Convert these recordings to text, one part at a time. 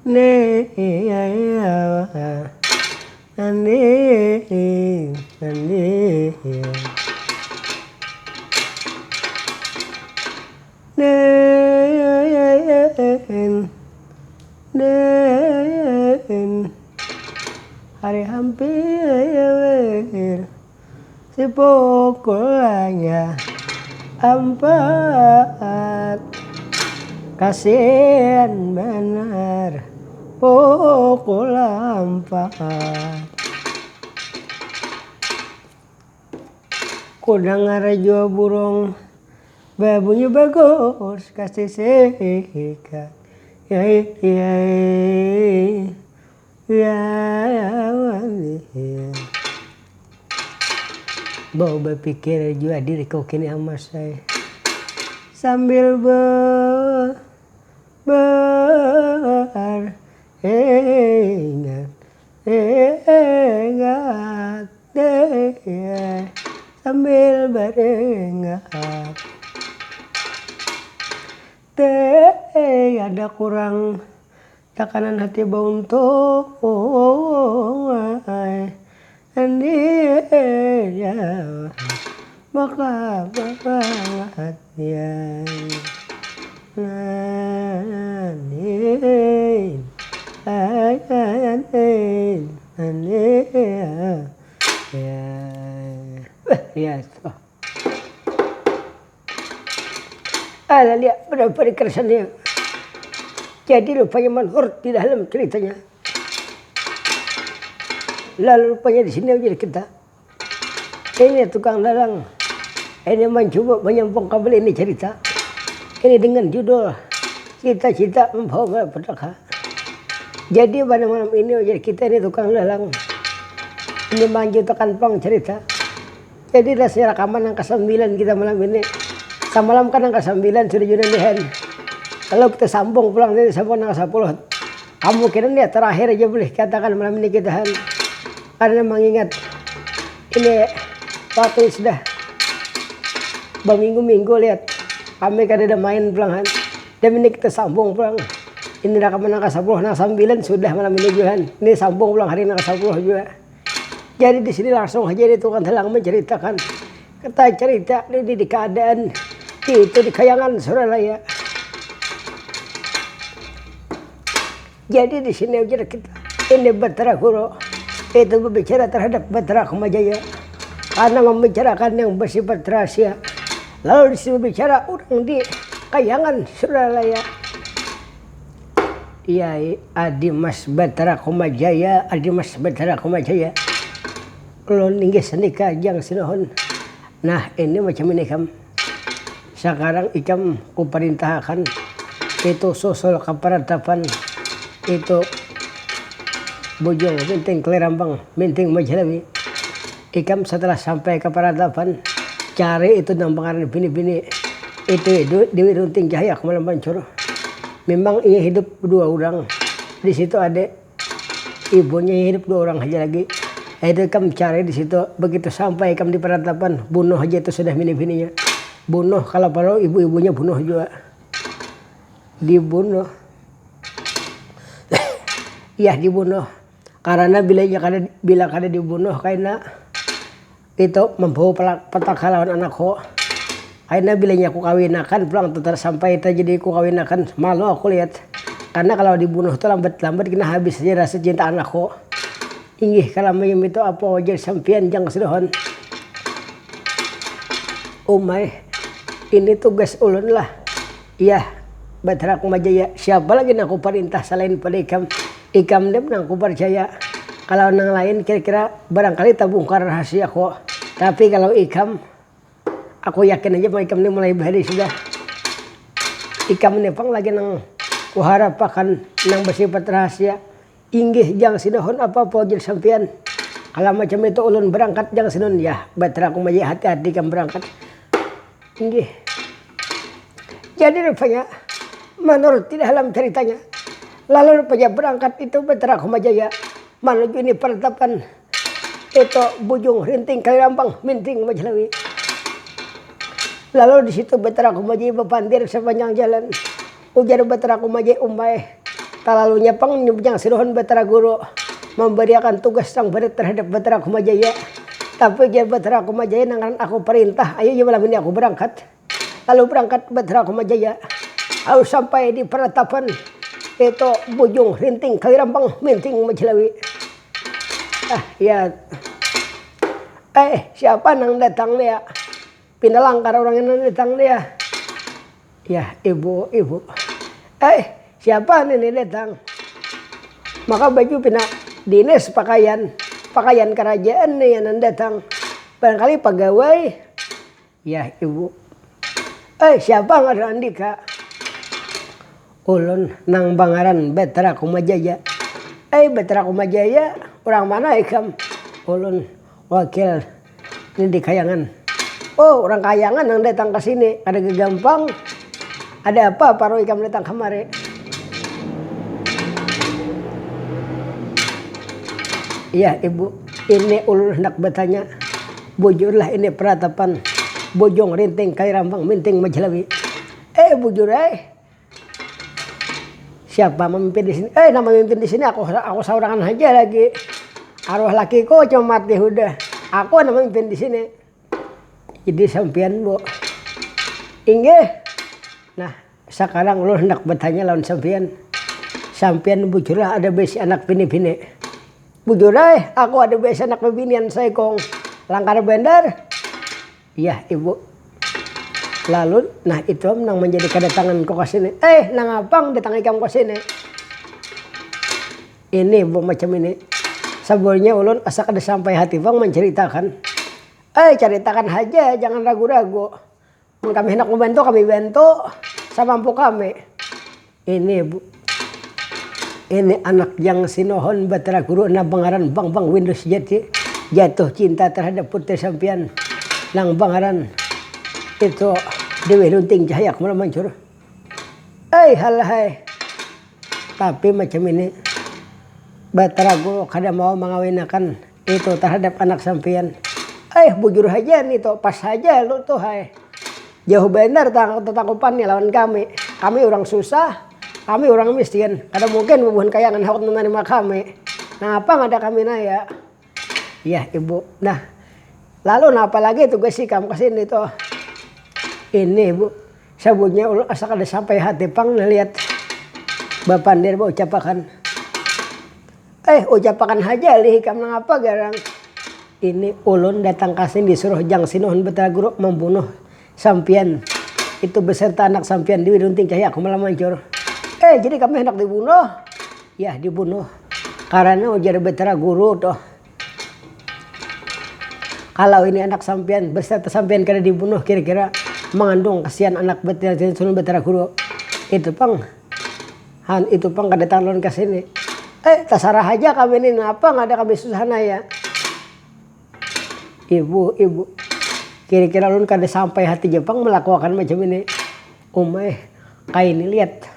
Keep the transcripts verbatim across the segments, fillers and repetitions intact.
Nih, nih, nih. Nin, nin, hari hampir si pukulnya ampat. Kasihan banar pukul ampat. Kudangar jua burung babunyi bagus kasisihika. Yai, yai, yai. Bau bapikir jua diriku kini amas ai. Sambil be beringat, ingat, deh, sambil beringat. Deh, ada kurang takanan hati bauntung ai. Andi ya maka bangat ya. Anin, anin, anin, ya. Ya. Bah, ya, toh. Alah, lihat berapa dikerasannya. Jadi rupanya manhur di dalam ceritanya. Lalu rupanya di sini aja kita. Ini tukang dalang. Ini mencoba menyampung kabel ini cerita. Ini dengan judul Cita-cita Membawa Malapetaka. Jadi pada malam ini ujar kita ini tukang dalang. Ini manjutakan pang cerita. Jadi rasanya rakaman yang kesembilan kita malam ini. Samalam kan yang kesembilan sudah juna nihan. Kalau kita sambung pulang ini sambung yang kesepuluh. Kemungkinan ya terakhir aja boleh katakan malam ini kita han. Karena mengingat ini waktu sudah berminggu-minggu lihat kami kada ada main pulang han. Dan ini kita sambung pulang. Ini rakaman yang kesepuluh, yang sembilan sudah malam ini juga han. Ini sambung pulang hari yang kesepuluh juga. Jadi di sini langsung aja ini tukang dalang menceritakan. Kita cerita ini di keadaan di itu di Kayangan Suralaya. Jadi di sini aja kita ini Batara Guru itu berbicara terhadap Batara Kumajaya karena membicarakan yang bersifat rahasia. Lalu di sini berbicara orang di Kayangan Suralaya. Iya, Adi Mas Batara Kumajaya, Adi Mas Batara Kumajaya. Ulun inggih sandika jang sinuhun. Nah, ini macam ini kam. Sakarang ikam kuparintahakan itu susul ka paratapan itu Bujung, Minting Kalirambang, Minting Majalawi. Ikam setelah sampai ka paratapan, cari itu nang pangaran bini-bini itu Dewi Runting Cahaya Kumalam Pancur. Memang iya hidup dua orang. Di situ ada ibunya hidup dua orang aja lagi. Itu ikam cari di situ. Begitu sampai ikam di peratapan, bunuh aja itu sudah bini-bininya. Bunuh kalau perlu ibu-ibunya bunuh juga. Dibunuh. Iya dibunuh. Karena bila kada bila kada dibunuh kaina itu membawa petaka lawan anakku. Akhirnya bilanya aku kawinakan pulang tuh sampai terjadi aku kawinakan malu aku lihat. Karena kalau dibunuh tuh lambat-lambat kena habis aja rasa cinta anakku. Inggih kalau mayum itu apa wajar sampian jang sedohon. Umai, ini tugas ulun lah. Iya, Batara Kumajaya, siapa lagi nang kuparintah salain pada ikam? Ikam dem nang kuparcaya. Kalau nang lain kira-kira barangkali tabungkar rahasia ko. Tapi kalau ikam, aku yakin aja ikam ni mulai bahari sudah. Ikam ni pang lagi nang kuharapakan nang bersifat rahasia. Inggih jang sinahun apa-apa ujar sampiyan. Kala macam itu ulun berangkat jang sinahun. Yah, Batara Kumajaya hati-hati ikam berangkat. Inggih. Jadi rupanya, manurut di dalam ceritanya, lalu rupanya berangkat itu Batara Kumajaya manuju ini peratapan itu Bujung Rinting Kalirambang Minting Majalawi. Lalu di situ Batara Kumajaya bapandir sepanjang jalan. Ujar Batara Kumajaya, Umai, Talalunya pang nyubjang sinuhun Batara Guru mambariakan tugas nang barat tarhadap Batara Kumajaya. Tapi jar Batara Kumajaya, nang ngaran aku parintah, ayu ja malam ini aku barangkat. Lalu barangkat Batara Kumajaya, lalu sampai di paratapan itu Bujung Rinting Kalirambang Minting Majalawi. Ah ya, eh, siapa nang datang nih ya? Pina langkar urang nang datang nih ya. Yah ibu, ibu. Eh, siapa nini datang? Maka baju pina dinas pakaian, pakaian karajaan nih nang datang. Barangkali pagawai. Yah ibu. Eh, siapa ngaran Andika? Ulun nang bangaran Betara Kumajaya. Eh, Betara Kumajaya, urang mana ikam? Ulun wakil Nini Kayangan. Oh, urang Kayangan nang datang ka sini, kada gagampang. Ada apa paruh ikam datang kamari? Iya, Ibu. Ini ulun handak batanya. Bujurlah ini peratapan Bujung Rinting Kalirambang Minting Majalawi. Eh, bujur ai. Siapa mamimpin di sini? Eh, nang mamimpin di sini aku aku saurangan haja lagi. Arwah lakiku cuma mati hudah. Aku nang mamimpin di sini. Jadi sampian, Bu. Inggih. Nah, sakarang ulun handak batanya lawan sampian. Sampian bujurlah ada baisi anak bini-bini? Bujur ai, aku ada baisi anak bibinian saikung. Langkar banar. Iyah, Ibu. Lalu, nah itu am nang manjadi kadatanganku ka sini. Eh, nangapang datang ikam ka sini? Ini, Bu, macam ini. Sabujurnya ulun asa kada sampai hati pang mancaritakan. Eh, caritakan haja, jangan ragu-ragu. Mun kami handak mambantu, kami bantu samampu kami. Ini, Bu. Ini anak yang sinohon batara guru nang bangaran Bang Bang Windows Jati jatuh cinta terhadap putri sampian nang bangaran itu Dewi Runting Cahaya Kemala Mancur. Hai, halahai. Tapi macam ini, batara guru kada mau mangawinakan itu terhadap anak sampian. Eh, bujur haja nih tuh, pas haja lu tuh, hai. Jauh benar tang- tetangkupannya lawan kami. Kami orang susah, kami orang miskin. Kada mungkin bubuhan kayangan hakun menerima kami. Nah, apa ada kami naya? Yah, Ibu. Nah, lalu napa lagi tugas ikam ke sini tuh? Ini, Bu. Sabujurnya ulun asa kada sampai hati pang nalihat bapandir baucapakan. Eh, ucapakan haja lih ikam nangapa garang. Ini ulun datang ka sini disuruh jang sinuhun batara guru mambunuh sampian itu beserta anak sampian Dewi Runting Cahaya Kemala Mancur. Eh, jadi kami handak dibunuh? Yah, dibunuh. Karana ujar batara guru tuh. Kalau ini anak sampian beserta sampian kada dibunuh, kira-kira mangandung kasihan anak bet- sunung batara guru. Itu pang. Han, itu pang kada tanglon ka sini. Eh, tasarah haja kami ni, napa ngada kami susah naya. Ibu, ibu. Kira-kira ulun kada sampai hati ja pang melakuakan macam ini. Umai, kaini lihat.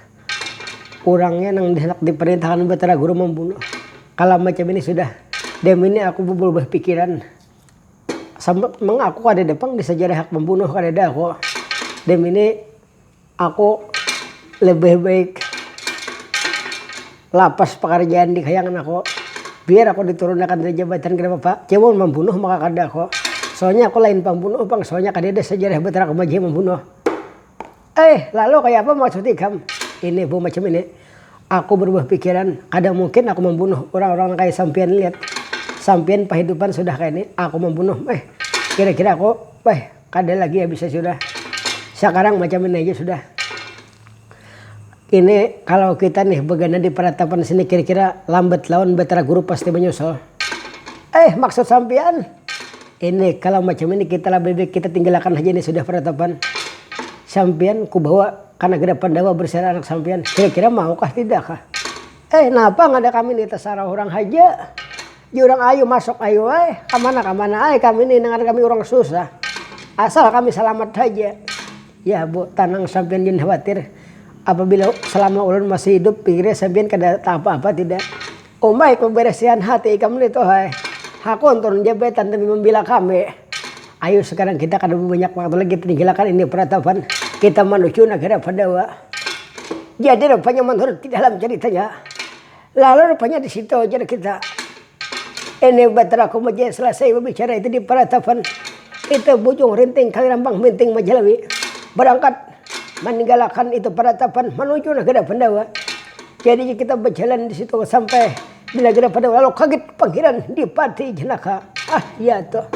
Urangnya nang dihandak diperintahkan batara guru mambunuh. Kalau macam ini sudah. Demi ini aku berubah pikiran. Sama mang aku kadada pang disajarah hak mambunuh, kadada aku. Demi ini aku lebih baik lapas pekerjaan di kayangan aku. Biar aku diturunakan dari jabatan, kada apa-apa. Cuma mambunuh maka kada aku. Soalnya aku lain pambunuh pang, soalnya kadada sajarah batara kemaji mambunuh. Eh, lalu kaya apa maksud ikam? Ini, Bu, macam ini. Aku berubah pikiran, kada mungkin aku mambunuh urang-urang nang kaya sampian lihat. Sampian pahidupan sudah kaya ini, aku mambunuh. Eh, kira-kira aku, eh, kada lagi ya bisa sudah. Sakarang macam ini aja sudah. Ini kalau kita nih bagana di peratapan sini, kira-kira lambat laun batara guru pasti menyusul. Eh, maksud sampian? Ini kalau macam ini kita lah bebek, kita tinggalakan haja ini sudah peratapan. Sampian kubawa ka nagara Pandawa bersama anak sampian. Kira-kira mau kah tidak kah? Eh, napa ngada kami ni, tasarah urang haja. Ji urang ayu masuk ayu ai, kamana-kamana ai kami ni, nangan kami urang susah. Asal kami salamat haja. Ya, Bu, tanang sampian, jangan khawatir. Apabila selama ulun masih hidup, pikirnya sampian kada apa-apa tidak. Umai kebersihan hati ikam ni tuh ai. Hakun turun jabatan demi membela kami. Ayo sekarang kita kada banyak waktu lagi, kita tinggalkan ini peratapan. Kita menuju negara Pandawa. Jadi rupanya menurut di dalam ceritanya, lalu rupanya di situ aja kita. Ini Batara Kumajaya selesai berbicara itu di peratapan. Itu Bujung Rinting Kalirambang Minting Majalawi berangkat meninggalkan itu peratapan menuju negara Pandawa. Jadi kita berjalan di situ sampai di negara Pandawa, lalu kaget pangeran di Pati Jenaka. Ah, iya tuh.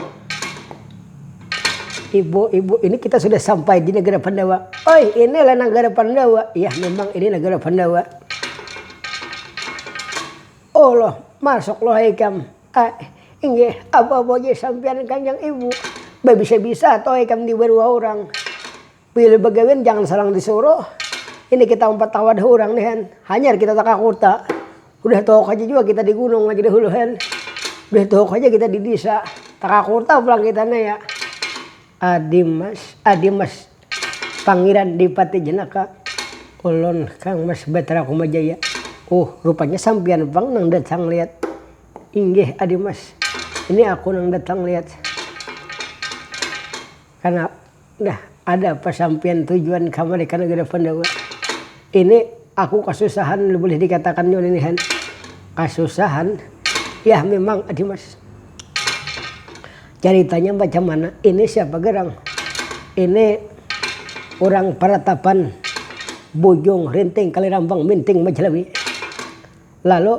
Ibu, ibu, ini kita sudah sampai di negara Pandawa. Oi, inilah negara Pandawa. Iya, memang ini negara Pandawa. Oh loh, masuk loh ikam. Ah, inggih, apa boji sampian kanjang ibu? Babisa-bisa toh ikam di barua orang. Pilih bagawian jangan salang disuruh. Ini kita umpat tawa dah orang nih, Han. Hanyar kita taka kota. Udah toh aja juga kita di gunung lagi dahulu, Han. Udah toh aja kita di desa. Taka kota pulang kita nih ya. Adi Mas, Adi Mas. Pangeran Dipati Jenaka. Ulun Kang Mas Batara Kumajaya. Oh, rupanya sampian pang nang datang lihat. Inggih, Adi Mas. Ini aku nang datang lihat. Karena dah ada apa sampian tujuan kamari ka negara Pandawa. Ini aku kasusahan boleh dikatakan nyo ini, Han. Kasusahan. Ya memang, Adi Mas. Ceritanya macam mana? Ini siapa gerang? Ini orang peratapan Bujung Rinting Kalirambang Minting Majalawi. Lalu,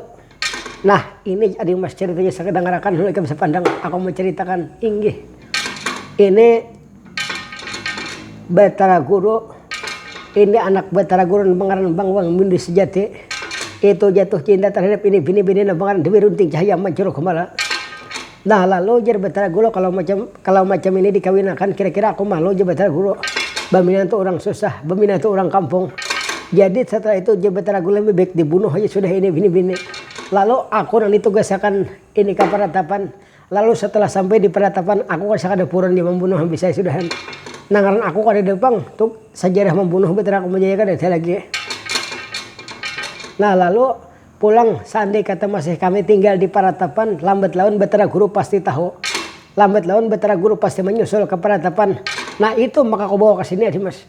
nah, ini Adi Mas ceritanya saya dengarakan dulu ikam sepandang. Aku menceritakan, inggih. Ini Batara Guru, ini anak Batara Guru nang ngaran Bang Wang Mindi Sejati. Itu jatuh cinta terhadap ini bini-bini nang ngaran Dewi Runting Cahaya Mancuruk Kumala. Nah, lalu jar Batara Guru, kalau macam kalau macam ini dikawinakan, kira-kira aku malu jar Batara Guru. Baminantu orang susah, baminantu orang kampung. Jadi setelah itu jar Batara Guru lebih baik dibunuh aja sudah ini bini-bini. Lalu aku nang ditugasakan ini ka peratapan. Lalu setelah sampai di peratapan, aku kan sakada puran dia membunuh habis saya sudahan. Nah, ngaran aku kada ada pang, tu sajarah membunuh Batara Kumajaya kada ada lagi. Nah, lalu pulang, seandai kata masih kami tinggal di peratapan, lambat laun Batara Guru pasti tahu. Lambat laun Batara Guru pasti menyusul ke peratapan. Nah, itu maka aku bawa ke sini, Adi Mas.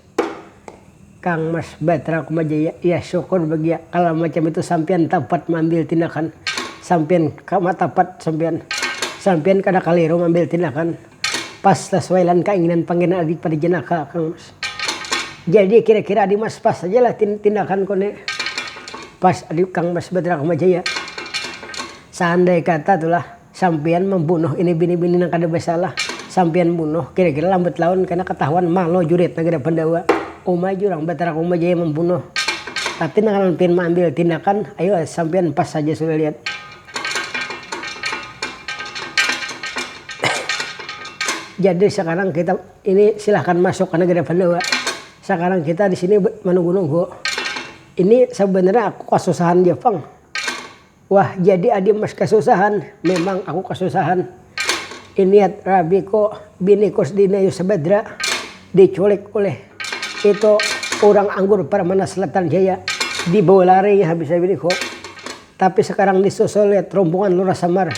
Kang Mas Batara Kumajaya, ya syukur bagia kalau macam itu sampian tapat mengambil tindakan. Sampian kama tapat sampian. Sampian kada kaliru mengambil tindakan. Pas sesuai lan keinginan pangeran adik pada jenaka, Kang Mas. Jadi kira-kira Adi Mas pas saja lah tin- tindakan kone. Pas adik Kang Mas Batara Kumajaya. Seandai kata tulah sampian membunuh ini bini-bini nang kada bersalah, sampian bunuh, kira-kira lambat laun kena ketahuan malo jurit negara Pandawa. Uma jurang Batara Kumajaya membunuh. Tapi nang pian mengambil tindakan, ayo sampian pas saja sudah lihat. Jadi sekarang kita ini silahkan masuk ke negara Pandawa. Sekarang kita di sini menunggu-nunggu. Ini sebenarnya aku kasusahan Jepang. Wah, jadi adi mas kasusahan. Memang aku kasusahan. Iniat rabiku, biniku sedina Yusabadra diculik oleh itu orang anggur Paramana Selatan Jaya, dibawa lari habis biniku. Tapi sekarang disusul lihat rombongan Lurah Samar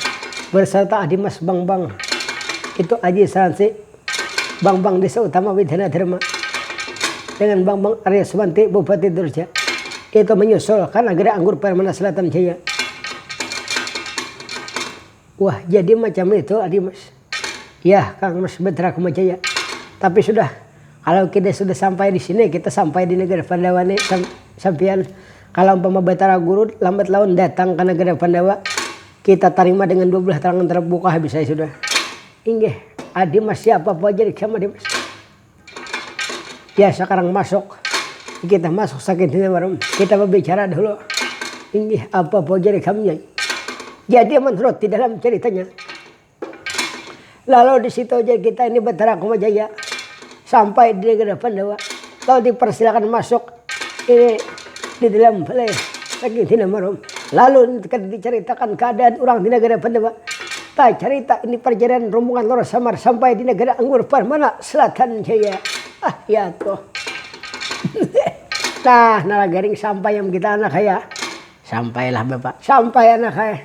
berserta Adi Mas Bang Bang, itu Aji Saransi, Bang Bang Desa Utama Widana Dharma dengan Bang Bang Arya Sumanti Bupati Durja itu menyusul karena gerak anggur Paramana Selatan Jaya. Wah, jadi macam itu Adi Mas. Ya, Kang Mas Betara Kumajaya. Tapi sudah, kalau kita sudah sampai di sini, kita sampai di negara Pandawa nih, sam- sampian. Kalau umpama Betara Guru lambat laun datang ke negara Pandawa, kita terima dengan dua belah tangan terbuka habis saya sudah. Inggih, Adi Mas siapa apa aja dikam Adi Mas. Ya, sekarang masuk. Kita masuk sakit ini baru. Kita berbicara dulu. Inggih, apa apa aja dikam Nyai. Jadi menurut di dalam ceritanya, lalu di situ aja kita ini Betara Kumajaya sampai di negara Pandawa. Lalu dipersilakan masuk ini di dalam balai lagi di Namarum. Lalu diceritakan keadaan orang di negara Pandawa. Tak cerita ini perjalanan rombongan Lurah Samar sampai di negara Anggur Parmana Selatan Jaya. Ah, ya tuh. Nah, nalagaring sampai yang kita anak ya. Sampailah Bapak, sampai anak ya.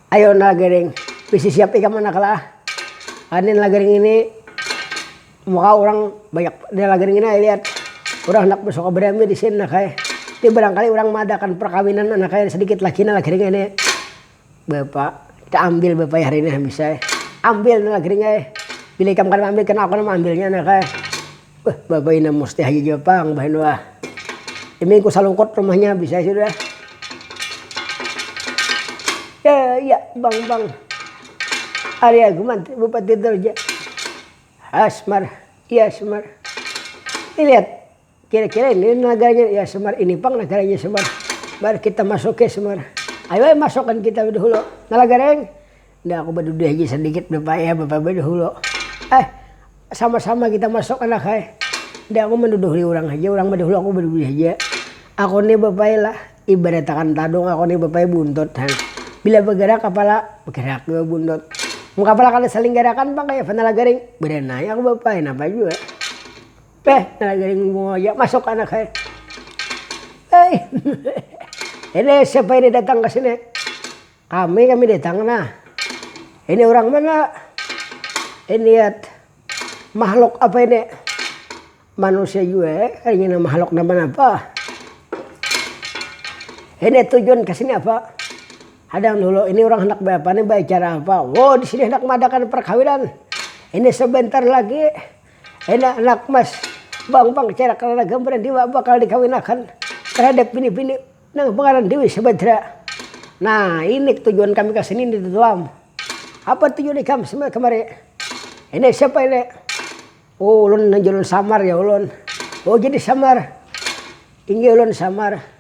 Ayo nalagaring, bisi siap ikam anak lah. Ini nalagaring ini muka orang banyak di nalagaring ini, ayo lihat. Urang handak basuka barami di sini, nak ai. Ini barangkali urang maadakan parkawinan, anak ai, sadikit lagi, nah, lagi ring ini. Bapa, kita ambil, Bapa, ya, hari ini, habis ai. Ambil, nah, lagi ring ai. Bila ikam kada maambil, kena aku nang maambilnya, anak ai. Beh, Bapa, ini musti haja jua pang, bah, ini, wah. Ini ku salungkut rumahnya, habis ai sudah. Ya, ya, Bang, Bang. Ari aku mantri Bupati Toraja. Asmar, iya, Semar. Ini lihat, kira-kira ini nagaranya, ya, Semar, ini pang nagaranya, Semar. Mari kita masuk, ya, Semar. Ayo, ayo, masukkan kita dahulu. Nalagareng. Nda, aku badudih aja sedikit, Bapak, ya, Bapak badahulu. Eh, sama-sama kita masuk, anak ai. Nda, aku manduduhi urang aja, urang badahulu, aku badudih aja. Aku ni, Bapak, ya, lah, ibarat akan tadung, aku ni, Bapak, ya, buntut, han. Bila bagarak kapala, bagarak jua buntut. Mun kapala kada saling garakan, pang, kaya apa, Nalagaring? Badanai aku, Bapak, ya, napa jua. Peh, Nalagaring bungul aja, masuk, anak ai. Hei, ini siapa ini datang ke sini? Kami, kami datang, nah. Ini orang mana? Ini lihat, makhluk apa ini? Manusia jua, eh? Kayaknya makhluk napa-napa. Ini tujuan ke sini apa? Hadang dulu, ini orang handak bapa nih, baacara apa? Wow, di sini handak mengadakan perkawinan. Ini sebentar lagi, ini anak mas Bang Bang, cara karena gambaran dewa bakal dikawinakan terhadap bini-bini nang pangaran Dewi Sabadra. Nah, ini tujuan kami ke sini, ini tuam. Apa tujuan ikam semua kemari? Ini siapa ini? Oh, ulun nang jalun samar ya, ulun. Oh, jadi samar. Inggih, ulun samar.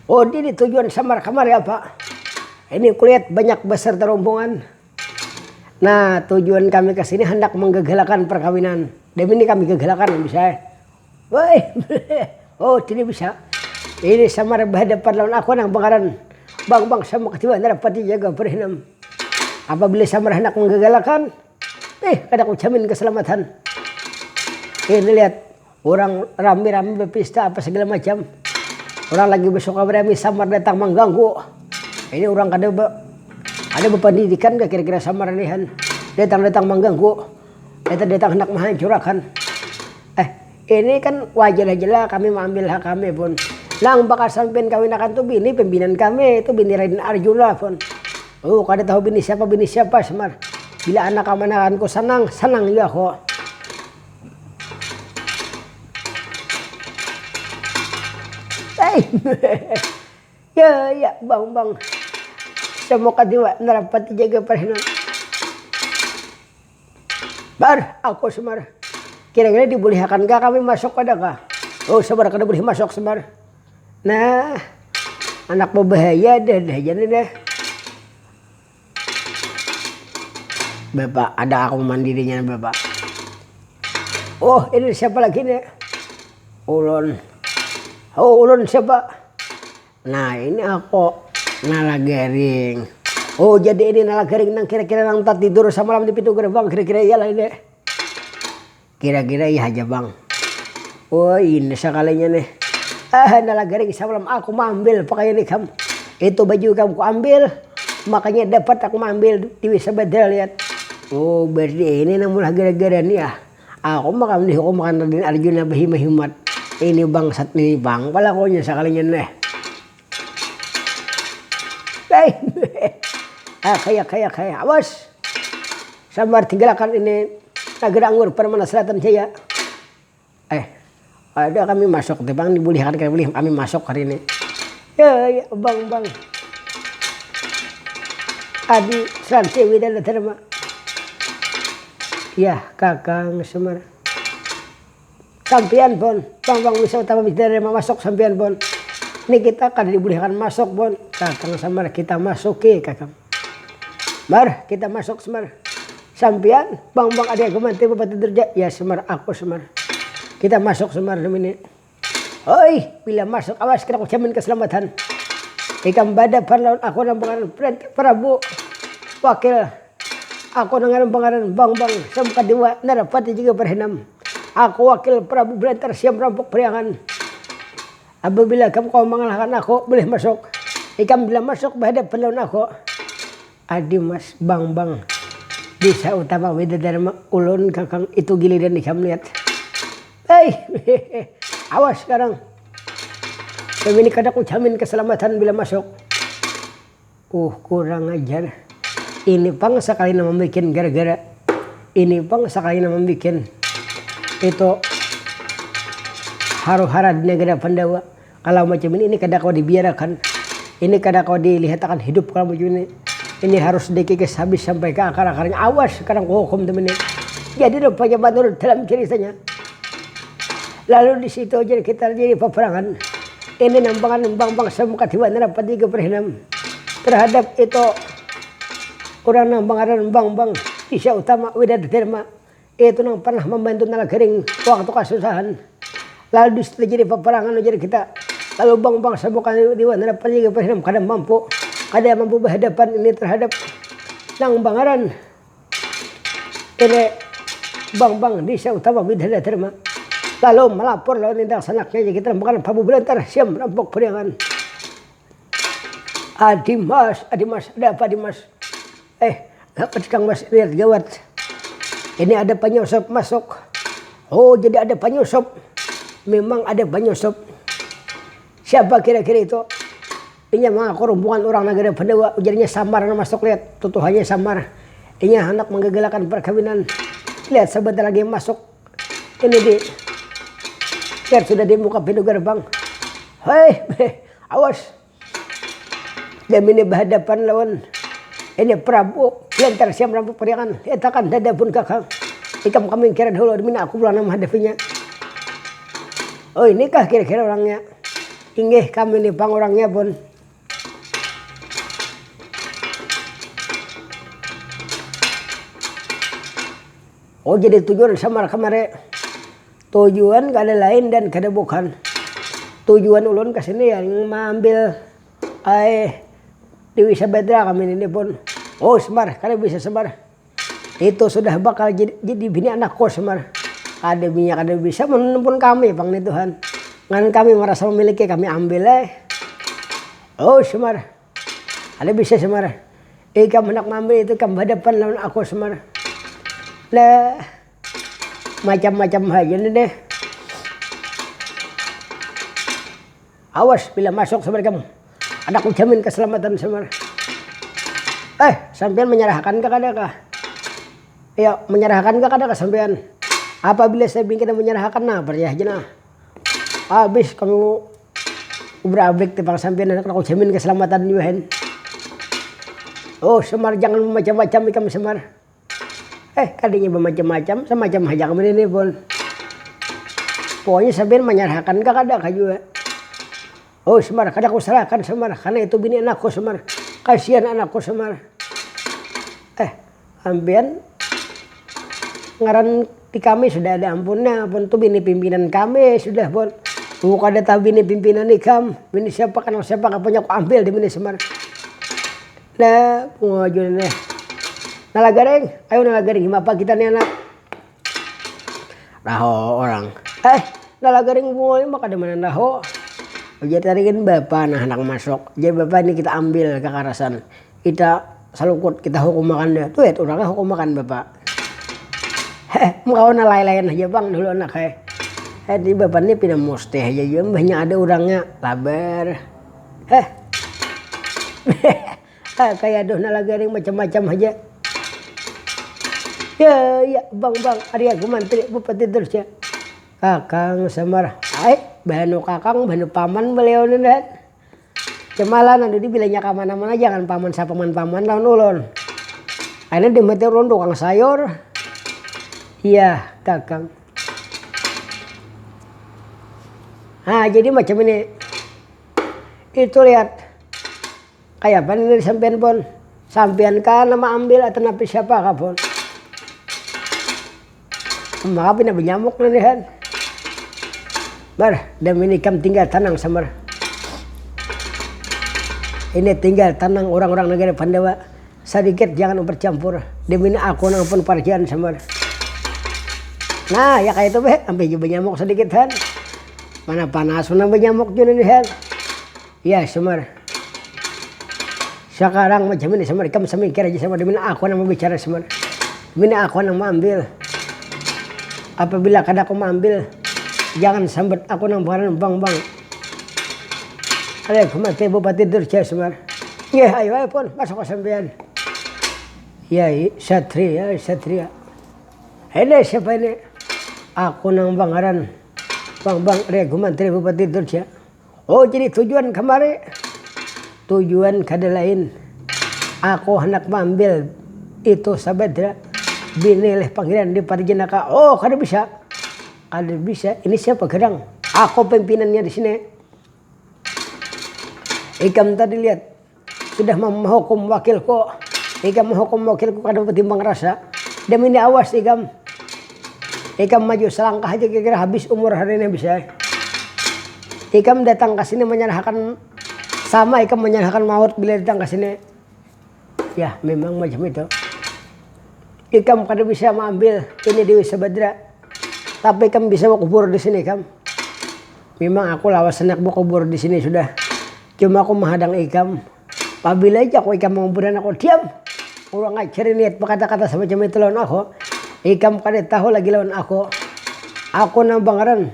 Oh, ini tujuan samar kamari apa? Ini kulihat banyak beserta rombongan. Nah, tujuan kami ke sini handak menggagalakan perkawinan. Demi ini kami gagalakan, bisa, eh? Woi, oh, tidak bisa. Ini samar berhadapan lawan aku nang pangaran Bang Bang sama ketua Narapati jaga perhinam. Apabila samar hendak menggagalakan, eh, kada kujamin keselamatan. Ini lihat, orang rame-rame berpesta apa segala macam. Orang lagi bersuka berami, samar datang mengganggu. Ini orang kada be, ada berpendidikan gak kira-kira samar ini, han? Datang-datang mengganggu. Datang-datang hendak menghancurakan. Eh, ini kan wajar aja lah kami mengambil hak kami pun. Nang bakal sampean kawinakan tuh bini pimpinan kami, itu bini Raden Arjuna pun. Oh, kada tahu bini siapa, bini siapa, Semar. Bila anak kamanakanku sanang, sanang ya kok. Eh, ya, ya, Bang, Bang. Semoga dewa Narapati jaga perhinan. Bar, aku Semar. Kira-kira dibulihakan kah kami masuk kada kah? Oh, Semar, kada boleh masuk, Semar. Nah, anak berbahaya dah, dah, jadi dah. Bapak, ada aku mandirinya, Bapak. Oh, ini siapa lagi nih? Ulun. Oh, ulun siapa? Nah, ini aku Nalagaring. Oh, jadi ini Nalagaring nang kira-kira nang tak tidur samalam di pintu gerbang, kira-kira iyalah ini. Kira-kira iya aja, Bang. Oh, ini sekalinya nih. Ah, Nalagaring, samalam aku maambil pakaian ikam. Itu baju ikam ku ambil, makanya dapat aku maambil di Wisabadra, lihat. Oh, berarti ini nang maulah gara-gara nih ya. Aku makam dihukum makan Raden Arjuna bahimat-himat. Ini bangsat nih, Bang. Palakunya sekalinya nih. Hei. Ah, kaya, kaya, kaya. Awas. Samar tinggalakan ini Nagara Anggur Permana Selatan Jaya. Eh, ada kami masuk, tibang dibulihakan kami, kami masuk hari ini. Ya, ya, Bang, Bang. Adi Sranti Widana Dharma. Ya, Kakang Semar. Sampian pun, Bang, Bang, bisa utama bisa dari masuk sampian pun. Ini kita kada dibulihakan masuk pun. Kakang Semar, kita masuki, Kakang. Mar, kita masuk, Semar. Sampian, Bang, Bang, ada yang kemanti Bupati Derja. Ya, Semar, aku, Semar. Kita masuk, Semar, ini. Oi, bila masuk, awas, kena kujamin keselamatan. Ikam badapan lawan aku nang pangaran Prabu. Wakil, aku nang ngaran pangaran Bang, Bang, Samka Dewa, Narapati juga Perhenam. Aku wakil Prabu Belantar Siam Rampok Priangan. Apabila kamu kawa mangalahkan aku, boleh masuk. Ikam bila masuk bahadapan lawan aku. Adi Mas Bang Bang. Desa Utama Widadarma, ulun kakang itu giliran ikam lihat. Hei, awas sekarang. Kami ini kada kujamin keselamatan bila masuk. Uh, kurang ajar. Ini pang sekali nama bikin gara-gara. Ini pang sekali nama bikin itu haru-hara di negara Pandawa. Kalau macam ini, ini kada kau dibiarakan. Ini kada kau dilihatakan hidup kalau macam ini. Ini harus dikikis habis sampai ke akar-akarnya. Awas sekarang kuhukum teman ini. Jadi rupanya menurut dalam ceritanya. Lalu di situ aja kita jadi peperangan. Ini nambangan bang-bang semuka tiba nerapa tiga perhinam terhadap itu orang nang bangaran bang-bang Isya Utama Widadharma. Itu nang pernah membantu Nalagaring waktu kasusahan. Lalu di situ jadi peperangan ujar kita. Lalu bang-bang semuka tiba nerapa tiga perhinam kada mampu, kada mampu berhadapan ini terhadap nang bangaran ini bang-bang Desa Utama Widadharma. Lalu melapor lawan indang sanaknya jadi kita bukan Prabu Belantar siam rampok pariangan. Adi Mas, Adi Mas, ada apa Adi Mas? Eh, apa kang Mas lihat gawat? Ini ada penyusup masuk. Oh, jadi ada penyusup. Memang ada penyusup. Siapa kira-kira itu? Inya mengaku rombongan orang negara Pandawa, ujarnya samar masuk lihat, tutuhannya samar. Inya hendak menggagalakan perkawinan. Lihat sebentar lagi masuk. Ini di lihat sudah di muka pintu gerbang. Hei, awas. Dia ini berhadapan lawan ini Prabu Lantar siam rampok pariangan. Lihat akan dada pun kakang. Ikam kami kira dulu, demi aku pulang menghadapinya. Oh, inikah kira-kira orangnya? Inggih, kami ni pang orangnya pun. Oh, jadi tujuan samar kamari. Tujuan kada lain dan kada bukan. Tujuan ulun ke sini ya mengambil ai Dewi Sabedra kami ini pun. Oh, semar, kada bisa semar. Itu sudah bakal jadi, jadi bini anakku semar. Kada punya kada bisa menempun kami pang nih Tuhan. Ngan kami merasa memiliki kami ambil eh. Oh semar. Kada bisa semar. Ikam hendak mengambil itu ikam berhadapan lawan aku semar. Lah macam-macam aja nih deh. Awas bila masuk semar kamu. Ada aku jamin keselamatan semar. Eh, sampean menyerahkan ke kada kah? Ya, menyerahkan ke kada kah sampean? Apabila saya bikin menyerahkan nah percaya aja nah. Habis kamu berabrik tepang sampean anak aku jamin keselamatan juga hen. Oh, semar jangan macam-macam ikam semar. Eh, kadinya bermacam-macam, semacam haja kami ini pun. Pokoknya sampean menyerahkan ke kada kah juga. Oh, semar kada aku serahkan semar karena itu bini anakku semar. Kasihan anakku semar. Eh, sampean ngaran di kami sudah ada ampunnya pun tuh bini pimpinan kami sudah pun. Bukan ada tahu bini pimpinan ikam, bini siapa kenal siapa kapan aku ambil di bini semar. Nah, pengajuan nih. Nala garing, ayo nala garing, apa kita nih anak? Raho orang. Eh, nala garing bunga ini maka demenan raho. Ujar tadi kan bapak nah anak masuk. Jadi bapak ini kita ambil kekerasan. Kita salukut, kita hukum makan dia. Tuh ya, orangnya hukum makan bapak. Heh, mau kawan lain-lain aja bang dulu anak heh. Heh, di bapak ini pindah mustih aja juga banyak ada orangnya labar. Heh. Ah, kayak aduh nala garing macam-macam aja. Ya, ya, bang, bang, hari aku mantri bupati terus ya. Kakang semar, ai, banu kakang, banu paman beliau nih dan. Cemalan anu di bilanya ke mana-mana jangan paman sapaman paman lawan ulun. Akhirnya di mati ulun tukang sayur. Iya, kakang. Nah, jadi macam ini. Itu lihat. Kaya apa ini sampean pun? Sampean kah nama ambil atau napi siapa kah pun? Maka pina banyamuk nanihan. Bar, demi ini ikam tinggal tanang samar. Ini tinggal tanang orang-orang negara Pandawa. Sedikit jangan bercampur. Demi ini aku nang pun parjian samar. Nah, ya kayak itu beh, sampai juga banyamuk sedikit han. Mana panas mana banyamuk juga nih han. Ya semar. Sekarang macam ini semar ikam semikir aja semar dimana aku nama bicara semar. Bini aku nang maambil. Apabila kada aku maambil, jangan sambat aku nang bangaran Bang Bang. Alaikum ati Bupati Durja Semar. Nggih, ayo ayo pun masuk ka sampian. Yai Satria, Satria. Ini siapa ini? Aku nang bangaran Bang Bang Regu Mantri Bupati Durja. Oh, jadi tujuan kamari? Tujuan kada lain, aku handak maambil itu Sabadra bini leh panggilan di Parjanaka. Oh, kada bisa. Kada bisa. Ini siapa gerang? Aku pimpinannya di sini. Ikam tadi lihat sudah mahukum wakilku. Ikam mahukum wakilku kada batimbang rasa. Dam ini awas ikam. Ikam maju salangkah haja kira-kira habis umur hari ini bisa. Ikam datang ka sini manyarahakan sama ikam manyarahakan maut bila datang ka sini. Yah memang macam itu. Ikam kada bisa maambil ini Dewi Sabadra. Tapi ikam bisa bakubur di sini ikam. Memang aku lawas handak bakubur di sini sudah. Cuma aku mahadang ikam. Pabila ja aku ikam manguburan aku diam. Kurang ajar ini niat bakata-kata samacam itu lawan aku. Ikam kada tahu lagi lawan aku. Aku nang bangaran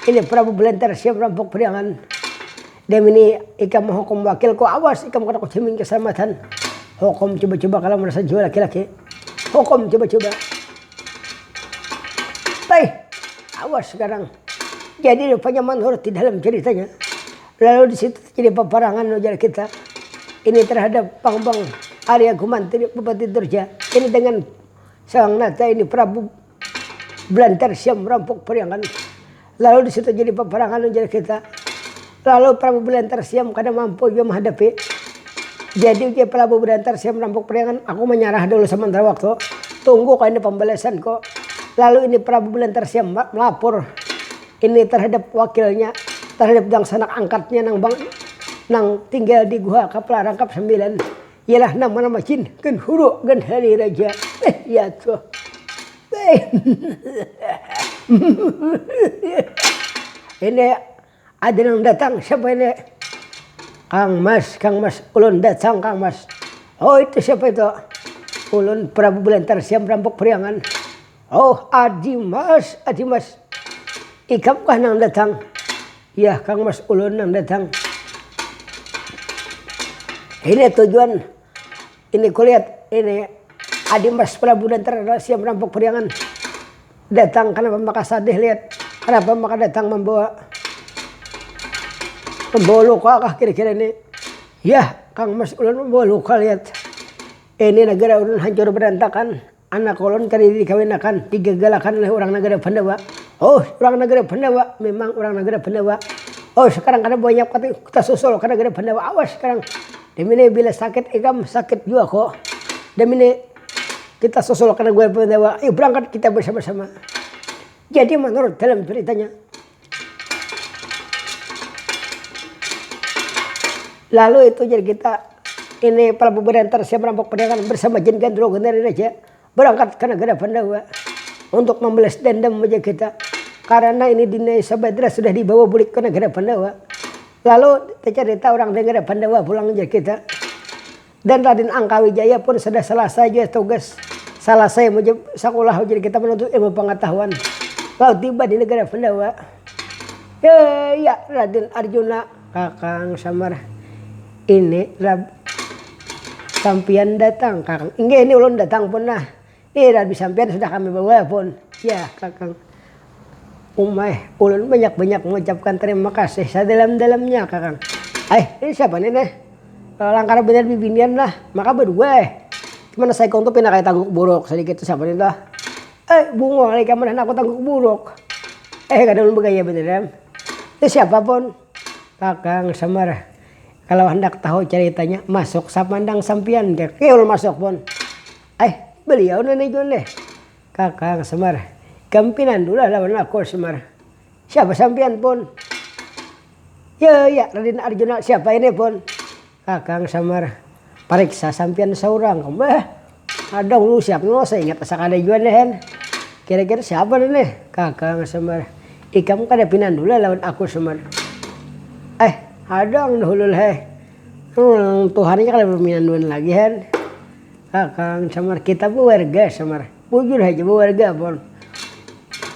ini Prabu Belantar Siam Rampuk Priangan. Dem ini ikam mahukum wakilku, awas ikam kada kujamin kasalamatan. Hukum cuba-cuba kalau merasa jiwa laki-laki. Hukum cuba-cuba. Teh, awas sekarang. Jadi rupanya manurut di dalam ceritanya. Lalu di situ terjadi peperangan ujar kita. Ini terhadap Bang Bang Arya Gumantri Bupati Durja. Ini dengan Sang Nata ini Prabu Belantar Siam Rampok Periangan. Lalu di situ jadi peperangan ujar kita. Lalu Prabu Belantar Siam kada mampu jua menghadapi. Jadi ujar Prabu Belantar Siam Rampok Periangan, aku menyerah dulu sementara waktu. Tunggu kau ini pembalasanku. Lalu ini Prabu Belantar Siam melapor ini terhadap wakilnya, terhadap dangsanak angkatnya nang bang nang tinggal di guha kepala rangkap sembilan. Ialah nama-nama jin, genhuru, genhari raja. Eh, ya tuh. Eh. Ini ada yang datang, siapa ini? Kang Mas, Kang Mas, ulun datang Kang Mas. Oh itu siapa itu? Ulun Prabu Belantar Siam Rampok Periangan. Oh Adi Mas, Adi Mas. Ikam kah nang datang? Yah Kang Mas, ulun nang datang. Ini tujuan ini kulihat ini Adi Mas Prabu Belantar Siam Rampok Periangan. Datang kenapa maka sadih lihat? Kenapa maka datang membawa membawa luka kah kira-kira ini? Yah Kang Mas, ulun membawa luka lihat. Ini negara ulun hancur berantakan. Anak ulun tadi dikawinakan, digagalakan oleh urang nagara Pandawa. Oh, urang nagara Pandawa, memang urang nagara Pandawa. Oh, sekarang kada banyak pati kita susul ka nagara Pandawa. Awas sekarang. Demi ini bila sakit ikam, sakit jua ko. Demi ini kita susul ka nagara Pandawa. Ayo berangkat kita bersama-sama. Jadi menurut dalam ceritanya, lalu itu jadi kita ini Prabu Berantar Siam Rampok Pedangan bersama Jin Gandro Gandari Raja berangkat ke negara Pandawa untuk membalas dendam aja kita. Karena ini Dinai Sabadra sudah dibawa bulik ke negara Pandawa. Lalu tercerita orang negara Pandawa pulang aja kita. Dan Raden Angkawijaya pun sudah selesai juga tugas. Selesai mujib sekolah jadi kita menuntut ilmu pengetahuan. Lalu tiba di negara Pandawa. Ya, ya Raden Arjuna, Kakang Samar. Ini Rab sampian datang, Kakang. Inggih ini ulun datang pun nah. Ih, rabi sampian sudah kami bawa pun. Ya, Kakang. Umai, ulun banyak-banyak mengucapkan terima kasih sedalam-dalamnya, Kakang. Eh, ini siapa nih, nih? Langkar bener bibinian lah, maka berdua eh. Cuman saya kong tuh pindah kayak tangguk buruk sedikit tuh siapa nih tuh? Eh, bungul lagi kamar aku tangguk buruk. Eh, kada ulun bergaya bener em. Ini siapa pun? Kakang Semar. Kalau hendak tahu ceritanya, masuk sapandang sampian. Kiul masuk pun. Eh, beliau nani Jun deh. Kakang Semar. Kampinan dulu lawan aku Semar. Siapa sampian pun? Ya, ya, Raden Arjuna. Siapa ini pun? Kakang Semar. Pariksa sampian seorang. Bah, ada lu siapa lu? Saya ingat asa kada jua deh. Kira-kira siapa nih? Kakang Semar. Ikam kada pinan dulu lawan aku Semar. Eh, ada dahulu heh. Hmm, Tuhannya kada berminanduan lagi hen. Kakang samar, kita bewarga samar. Bujur haja bewarga pon.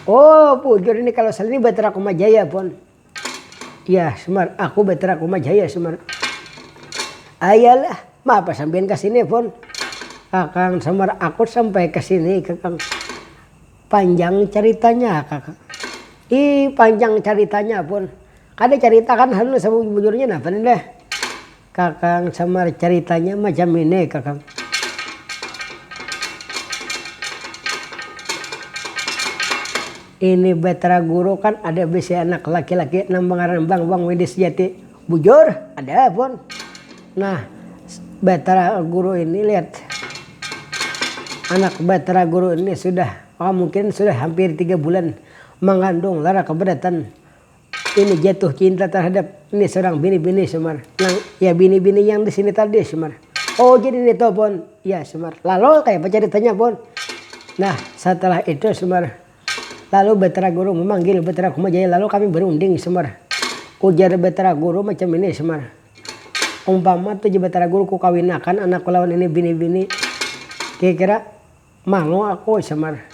Oh bujur ini kalau salah ini Batara Kumajaya pon. Iya samar, aku Batara Kumajaya samar. Ayalah, mapa sampian ka sini pon? Kakang samar, aku sampai ka sini kakang. Panjang caritanya kakang. Ih panjang caritanya pon. Kada carita kan hanu sabujur-bujurnya napa nih dah. Kakang samar, caritanya macam ini kakang. Ini Batara Guru kan ada bisi anak laki-laki nang bangaran Bang Bang Widi Sejati. Bujur ada pun. Nah, Batara Guru ini lihat anak Batara Guru ini sudah oh, mungkin sudah hampir tiga bulan mengandung lara keberatan ini jatuh cinta terhadap ini seorang bini-bini semar. Yang ya bini-bini yang di sini tadi semar. Oh jadi ini telepon. Ya semar. Lalu kayak apa ceritanya pun? Nah setelah itu semar. Lalu Betara Guru memanggil Betara Kumajaya lalu kami berunding semar. Ujar Betara Guru macam ini semar. Umpama tuh Betara Guru ku kawinakan anakku lawan ini bini-bini. Kira-kira malu aku semar.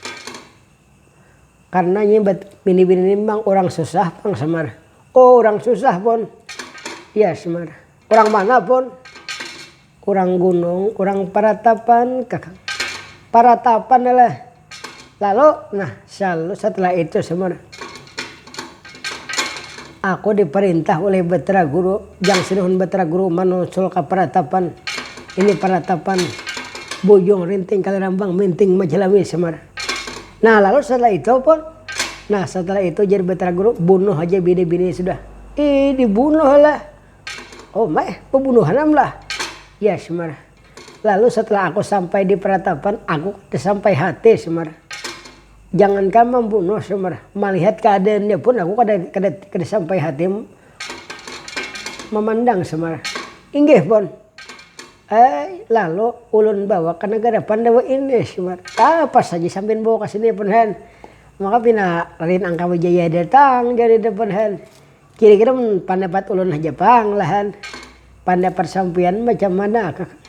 Karena nyibat bini-bini ini memang orang susah pang semar. Oh orang susah pun. Iya semar. Orang mana pun? Orang gunung, orang paratapan kakang. Paratapan lah. Lalu nah selalu setelah itu semar. Aku diperintah oleh Betara Guru, jang sinuhun Betara Guru manusul ka paratapan. Ini paratapan Bujung Rinting Kalirambang Minting Majalami semar. Nah lalu setelah itu pun, nah setelah itu jadi Betara Guru bunuh aja bini-bini sudah. Ih dibunuh lah. Oh mah pembunuhan am lah. Ya semar. Lalu setelah aku sampai di peratapan, aku kada sampai hati semar. Jangankan membunuh semar, melihat keadaannya pun aku kada kada kada sampai hati memandang semar. Inggih pun. Eh, lalu ulun bawa ke negara Pandawa ini semar. Apa saja sampean bawa ke sini pun hen. Maka pina Raden Angka Wijaya datang jadi depan hen. Kira-kira pendapat ulun aja pang lahan. Pendapat sampian macam mana kak?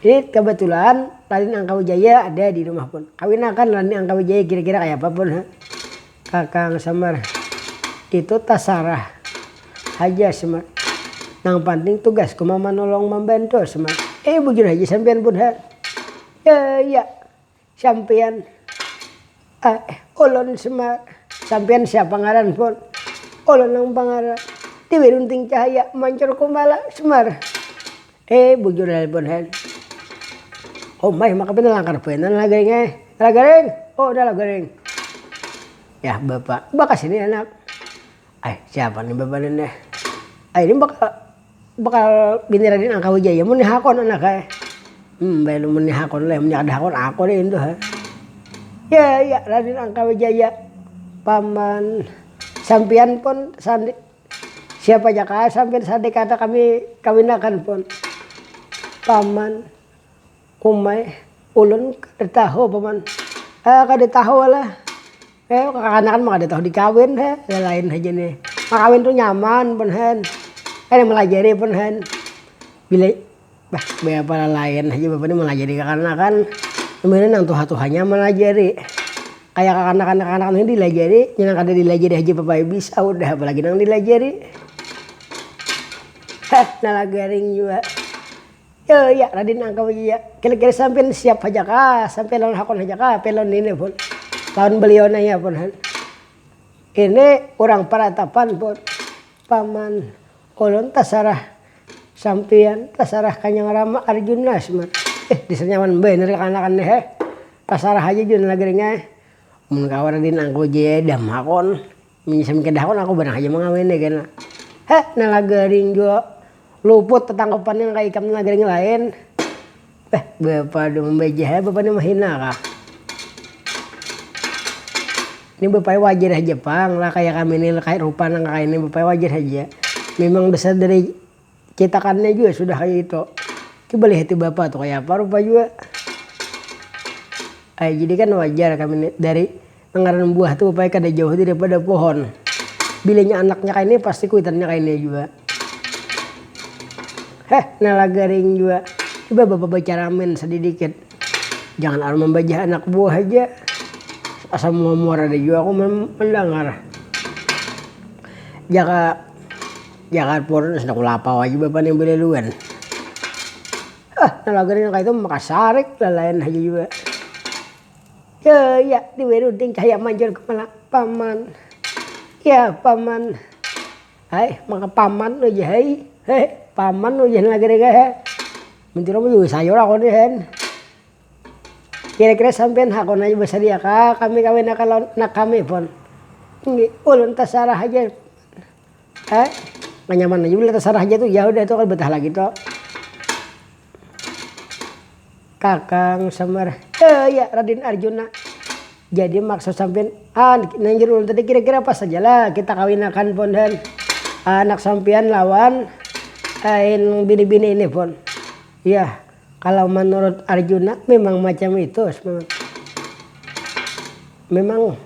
Ini kebetulan Raden Angka Wijaya ada di rumah pun. Kawinakan Raden Angka Wijaya kira-kira kayak apa pun ha? Kakang Samar. Itu tasarah haja Semar. Nang penting tugasku mamanolong membantu Semar. Eh bujur haja sampian pun ha. Ya ya. Sampian ah, ulun Semar. Sampian siapa ngaran pun? Ulun nang pangaran Dewi Runting Cahaya Mancur Kumbala Semar. Eh bujur telepon hen. Oh mai maka pina langkar banar lah garing eh. Lah garing. Oh udah lah garing. Ya bapak, bakas ini anak. Ai siapa nih bapak ini? Ai ini bakal bakal bini Raden Angka Wijaya mun hakon anak ai. Hmm, bae mun hakon lah, mun kada hakon aku deh itu ha. Ya ya Raden Angka Wijaya. Paman sampian pun sandi siapa aja kah sampian sandi kata kami kawinakan pun. Paman Umai, ulun kada tahu paman. Eh, kada tahu lah. Eh, kakanakan mah kada tahu dikawin he. Ya, lain aja nih. Makawin tuh nyaman pun hen. Kada melajari pun hen. Bila bah, baya pala lain aja bapak ini melajari kakanakan. Sebenarnya nang tuha-tuhanya melajari. Kayak kakanakan kakanakan ini dilajari, yang kada dilajari aja bapak bisa udah apalagi nang dilajari. Heh, nala garing juga. Ya ya Raden Angka Wijaya. Kira-kira sampean siap haja kah? Sampean lawan hakon haja kah? Pelon ini pun. Lawan beliau nanya pun han. Ini orang paratapan pun. Paman, ulun tasarah sampian, tasarah kanyang rama Arjuna seman. Eh, disenyaman banar kanakan nih eh. Tasarah aja jun lagi nih. Mun kawa Raden Angka Wijaya dam hakon. Menyisam kedah pun aku barang haja mangawini kena. Heh, nala garing jua luput tatangkapan nang kaya ikam nala garing lain. Beh, bapa ada membaja ha, bapa ni mahina kah. Ini bapai wajar haja pang lah kaya kami ni kaya rupa nang kaya ini bapai wajar haja. Memang dasar dari cetakannya juga sudah kayak itu. Coba lihat bapa tuh kayak apa rupa juga. Ay, jadi kan wajar kami dari ngaran buah tuh upaya kada jauh daripada pohon. Bilanya anaknya kayak ini pasti kuitannya kayak ini juga. Heh, nala garing juga. Iba baba bacaramin sadidikit. Jangan alam mambajah anak buah haja. Asa muha-muha rada jua aku mendangar. Jaka jaka purun sudah kulapau aja bapa nih belaluan. Ah, nalagari nang kaitu makasarik lalayan haja jua. Ya, ya, di Wiruding cahaya manjur kepala paman. Ya, paman. Hai, maka paman aja hai. Heh, paman aja nalagari kaya. Mentira mah juga sayur aku nih hen. Kira-kira sampean hakun aja bersedia kah kami kawin akan lawan anak kami pun. Ini ulun terserah aja. Eh, nyaman aja bila terserah aja tuh. Ya udah tuh kalau betah lagi tuh. Kakang Semar, eh ya Raden Arjuna. Jadi maksud sampean ah, nanjur ulun tadi kira-kira pas saja lah kita kawinakan pun dan anak sampean lawan ain bini-bini ini pun. Ya, kalau menurut Arjuna memang macam itu. Memang,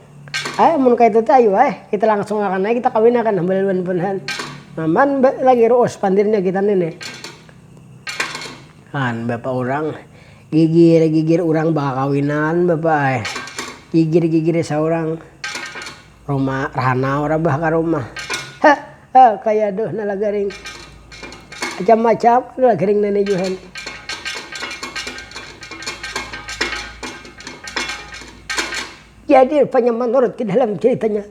ayo mun kaitu teh ayo ai kita langsung akan ai kita kawin akan balaluan pun han. Maman lagi ruus pandirnya kita nini. Han bapak urang gigir gigir urang bakakawinan bapak ai. Gigir gigir saurang. Rumah rahana ora bah ka rumah. Heh. Ah, kaya aduh nala garing. Macam-macam nala garing nani juhan. Jadi rupanya menurut di dalam ceritanya.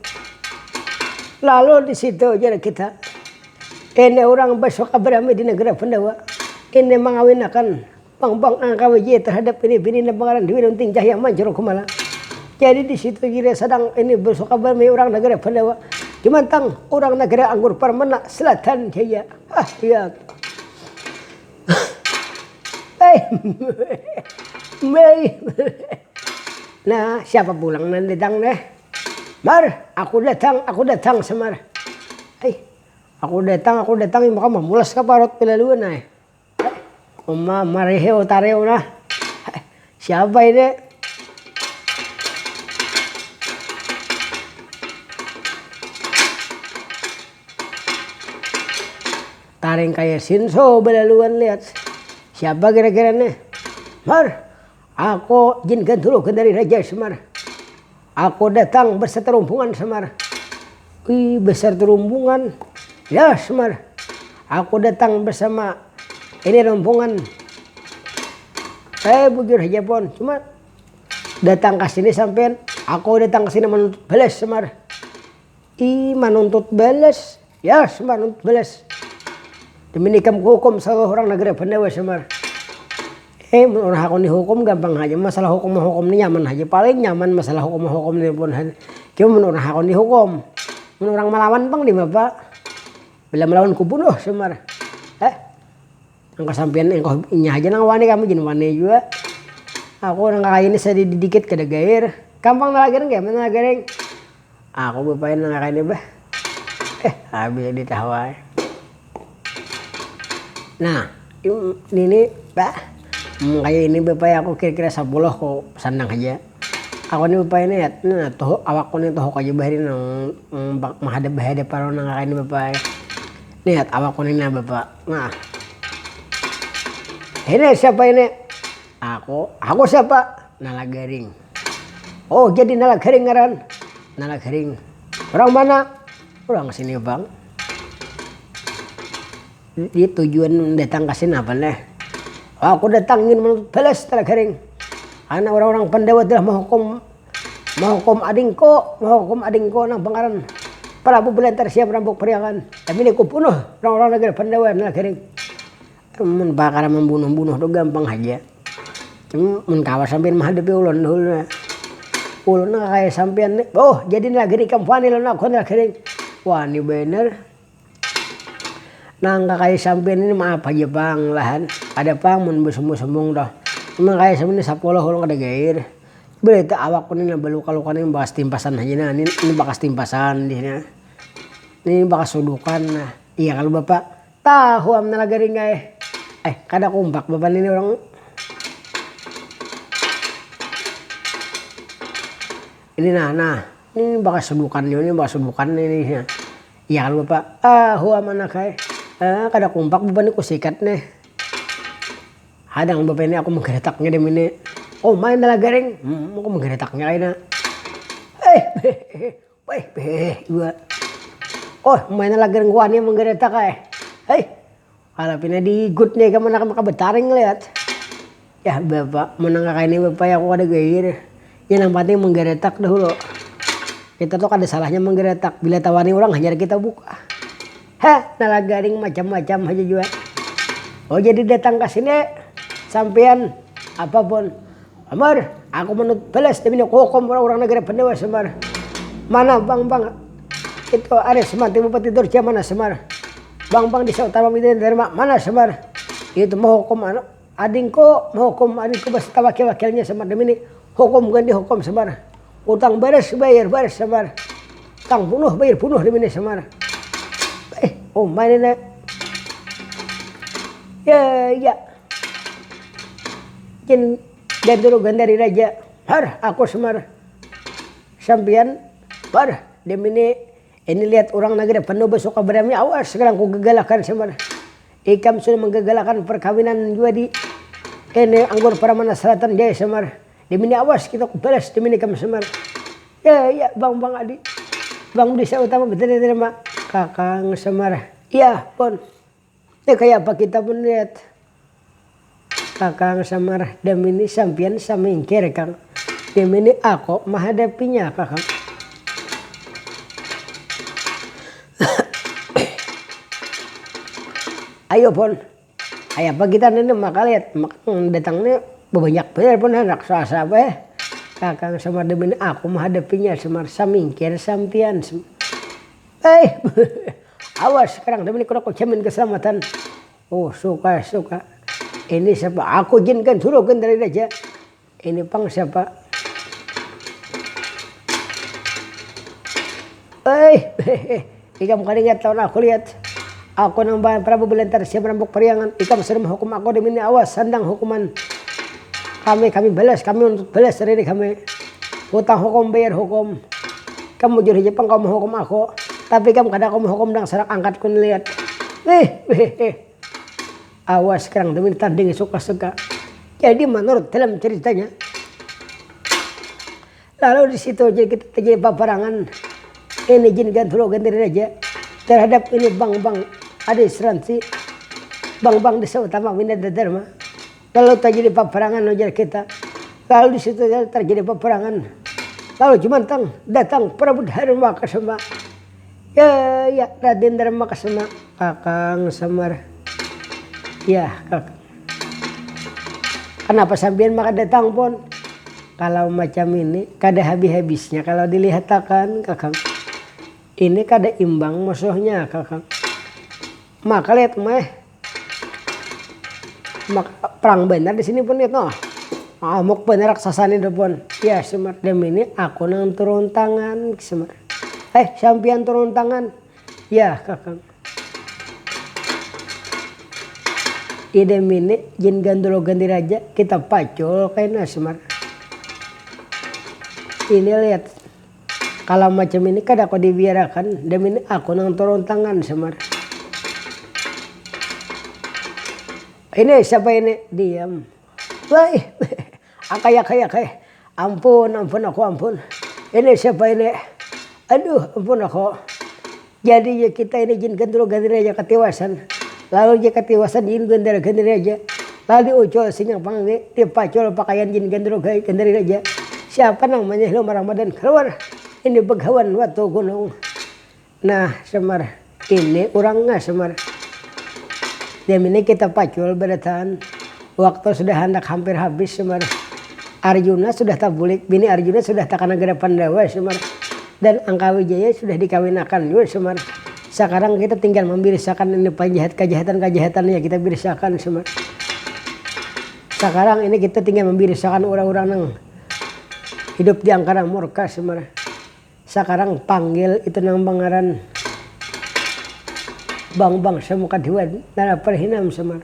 Lalu di situ aja kita. Ini orang besok berami di negara Pendawa. Ini mengawinakan Pang-pang angka wiji terhadap ini bini nang pangaran Dewi Runting Cahya Mancur Kumala. Jadi di situ kira sadang ini bersuka bermi orang negara Pandawa. Dimantang orang negara Anggur Permana Selatan Jaya. Ah, iya. Hei. Mei. Nah, siapa pulang nang datang deh? Mar, aku datang, aku datang, Semar. Hei, aku datang, aku datang, maka memulas ke parut pelaluan, eh. Uma mariheu tariu nah. Siapa ini? Taring kaya sinso balaluan lihat. Siapa kira-kira nih? Mar, aku Jin Ganduro Gandari Raja Semar. Aku datang beserta rombongan Semar. Wih, beserta rombongan. Ya, Semar. Aku datang bersama ini rombongan. Eh, bujur aja pon. Cuma datang ke sini sampean, aku datang ke sini menuntut balas Semar. Ih, menuntut balas. Ya, Semar, belas. Demi nikam hukum salah orang negara Pandawa, Semar. Eh, mun orang hakun dihukum gampang aja. Masalah hukum hukum ni nyaman aja. Paling nyaman masalah hukum hukum ni pun. Cuma mun orang hakun dihukum. Mun orang malawan pang di bapak. Bila melawan kubunuh, Semar. Eh, Nang kasampian engkoh inya haja nang wani kami jin wani jua. Aku nang kakaini sadidi dikit kada gair. Kampang nalagiring kaya mana nalagiring. Aku bapain nang kakaini bah. Eh habis ditahu ai. Nah, nini bah. Mun kaya ini bapai aku kira-kira sapuluh ku sandang haja. Aku ni bapai ni nah tuh awakku ni tuhuk aja bah ini nang mahadap bahadap parau nang kakaini bapai. Lihat awakku ni nah bapak. Nah. Ini siapa ini? Aku. Aku siapa? Nala Garing. Oh, jadi Nala Garing ngaran. Nala Garing. Orang mana? Orang sini, Bang. Di tujuan datang ke sini apa nih? Oh, aku datang ingin menuntut balas Nala Garing. Karena orang-orang Pandawa telah menghukum Mahukum adingku, mahukum adingku nang pangaran Prabu Belantar Siam Rampuk Pariangan. Tapi ini kubunuh orang-orang negara Pandawa nang garing. Mun pakara membunuh-bunuh tu gampang haja. Cuma mun kawa sampian mahadapi ulun dahulu nah. Ulun nang kaya sampian ni, oh jadi nang garing ikam wani lawan aku nang garing. Wani banar. Nang kakaya sampian ini maaf haja pang lah han. Kada pang mun besumbung-sumbung toh. Nang kaya sampian ini sapuluh ulun kada gair. Bila itu awakku ni nang baluka-luka ni bakas timpasan haja nah. Ini, ini bakas timpasan di sini. Ini bakas sudukan nah. Iya kalu bapak. Tahu am nala garing ai. Eh kada kumpak bapak ini orang. Ini nah nah. Ini bakas sudukan jua ni bakas sudukan ini. Iya kalu bapak. Ah hua mana kai. Ah kada kumpak bapak ni kusikat nih. Ada nang bapa ini aku menggeretaknya di mini. Oh main lah garing, hmm, aku menggeretaknya kaina. Hei, hei, hei, weh, hei, gua. Oh main lah garing wani menggeretak eh. Hei, kalau pina digut nih kamu nak maka betaring lihat. Ya bapa, menang kakak ini bapa ya aku ada gair. Ya nang penting menggeretak dahulu. Kita tuh kada salahnya menggeretak bila tawani orang hanyar kita buka. Heh, nala garing macam-macam aja jua. Oh jadi datang ke sini sampean apapun. Amar, aku menut balas demi hukum orang-orang negara Pandawa Semar. Mana bang bang itu Aris Mati Bupati Dorja mana Semar. Bang bang di Sautama Bidin Dharma mana Semar. Itu mah hukum anu adingku, mah hukum adingku beserta wakil-wakilnya Semar demi ini. Hukum ganti hukum Semar. Utang baras bayar baras Semar. Utang bunuh bayar bunuh demi ini Semar. Eh, oh mana nak? Ya, ya. Jin dan dulu gandari raja. Har, aku Semar. Sampian, har, demi ini. Ini lihat orang negeri penuh bersuka berami awas sekarang ku gegalakan Semar. Ikam sudah menggegalakan perkawinan jua di ini anggur Pramana Selatan Jaya Semar. Demi ini awas kita ku balas demi ini ikam Semar. Ya ya bang bang adi. Bang desa utama betul terima kakang Semar. Iya pun. Ini kayak apa kita pun lihat. Kakang Semar, demi ini sampian samingkir kang. Demi ini aku menghadapinya kakang. Ayo pon, kayak apa kita ini maka lihat maka datang ini banyak benar pun raksasa apa ya. Kakang Semar demi ini aku menghadapinya Semar samingkir sampian. Sem- Eh, awas sekarang demi ini aku jamin keselamatan. Oh suka suka. Ini siapa? Aku jin kan suruh kan dari raja. Ini pang siapa? Hei, ikam kada ingat lawan aku lihat. Aku nang Prabu Belentar siap merampok periangan. Ikam sudah menghukum aku demi ini awas sandang hukuman. Kami kami balas, kami untuk balas dari kami. Hutang hukum bayar hukum. Kamu juri Jepang kau menghukum aku. Tapi kamu kada aku menghukum dengan serak angkat kun lihat. Wih, wih, wih. Awas kerang demi tanding suka-suka. Jadi menurut dalam ceritanya, lalu di situ aja kita terjadi peperangan. Ini jin gantulo gandiri raja terhadap ini bang-bang adi seransi bang-bang desa utama Winda Dharma. Lalu terjadi peperangan ujar kita. Lalu di situ terjadi peperangan. Lalu jumantang datang Prabu Dharma Kesuma. Ya, ya, Raden Dharma Kesuma. Kakang Semar. Ya, Kakang. Kenapa sampian maka datang pun? Kalau macam ini kada habis-habisnya kalau dilihatakan, Kakang. Ini kada imbang musuhnya, Kakang. Maka lihat meh. Maka perang benar di sini pun lihat noh. Amuk benar raksasa ini pun. Ya, Semar, demi ini aku nang turun tangan, Semar. Eh, sampian turun tangan. Ya, Kakang. Ide mini jin gandulo ganti raja kita pacul kaina Semar. Ini lihat kalau macam ini kada aku dibiarakan demi ini aku nang turun tangan Semar. Ini siapa ini? Diam. Wah, akai akai akai. Ampun, ampun aku ampun. Ini siapa ini? Aduh, ampun aku. Jadi ya kita ini jin gendro gandri aja katiwasan. Lalu aja katiwasan jin gendera gandri aja. Lalu diucul singa panggi, dipacul pakaian jin gendro gandri aja. Siapa namanya Hilma Ramadan keluar? Ini begawan watu gunung. Nah, Semar, ini urangnya Semar. Diam ini kita pacul berataan. Waktu sudah handak hampir habis Semar. Arjuna sudah tabulik, bini Arjuna sudah takana gada Pandawa Semar. Dan Angka Wijaya sudah dikawinakan juga Semar. Sekarang kita tinggal membirisakan ini penjahat kejahatan-kejahatannya kita birisakan Semar. Sekarang ini kita tinggal membirisakan orang-orang yang hidup di angkara murka Semar. Sakarang panggil itu nang bangaran Bang Bang Samuka Dewa Nara Perhinam Semar.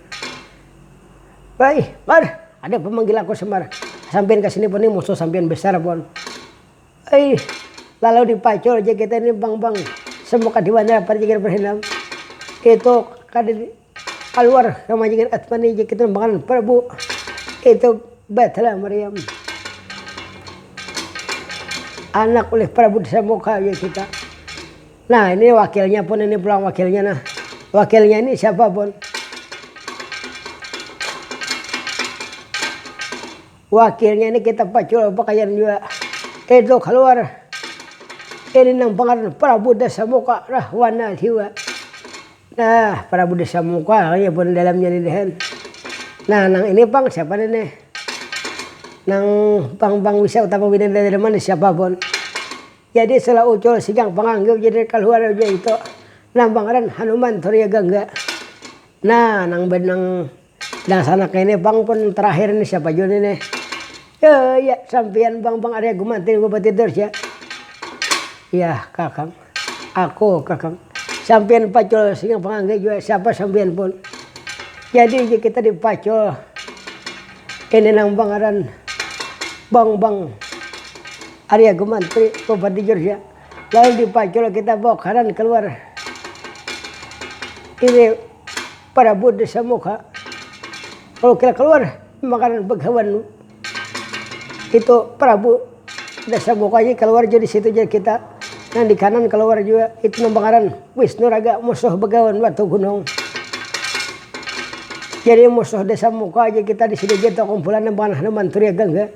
Wai, Mar, ada pemanggil aku Semar. Sampian ke sini pun ini musuh sampian besar pun. Eh, lalu dipacul aja kita ini Bang Bang Samuka Dewa Nara Perhinam. Itu kada di Kaluar kamajikan Atmani ja kita nambangaran Prabu. Itu Batala Mariam. Anak ulih Prabu Desa Muka ja kita. Nah, ini wakilnya pun, ini pulang wakilnya, nah. Wakilnya ini siapa pun? Wakilnya ini kita pacul pakaian jua. Itu kaluar. Ini nambangaran Prabu Desa Muka Rahwana Siwa. Nah, Prabu Desa Muka ya pun dalamnya ni deh. Nah, nang ini pang siapa ni nih? Nang pang pang bisa utama bini dari mana siapa pun. Jadi setelah ucul sigang panganggil jadi kaluar aja itu. Nambangaran Hanuman Surya Gangga. Nah, nang benang Nah, sanak ini pang pun terakhir ini siapa jua ini? Ya, ya, sampian bang bang Arya Gumantri Bupati Dorja. Ya, kakang. Aku, kakang. Sampian pacul singa pangangge jua siapa sampian pun. Jadi kita dipacul ini nang bangaran bang bang Arya Gumantri Bupati Dorja. Lalu dipacul kita bawa kanan keluar. Ini Prabu Desa Muka. Kalau kita keluar makanan begawan itu Prabu Desa Muka aja keluar jadi situ aja kita. Nah di kanan keluar juga itu nambangaran Wisnu Raga musuh begawan Batu Gunung. Jadi musuh Desa Muka aja kita di sini aja kumpulan nambangan Hanuman Surya Gangga.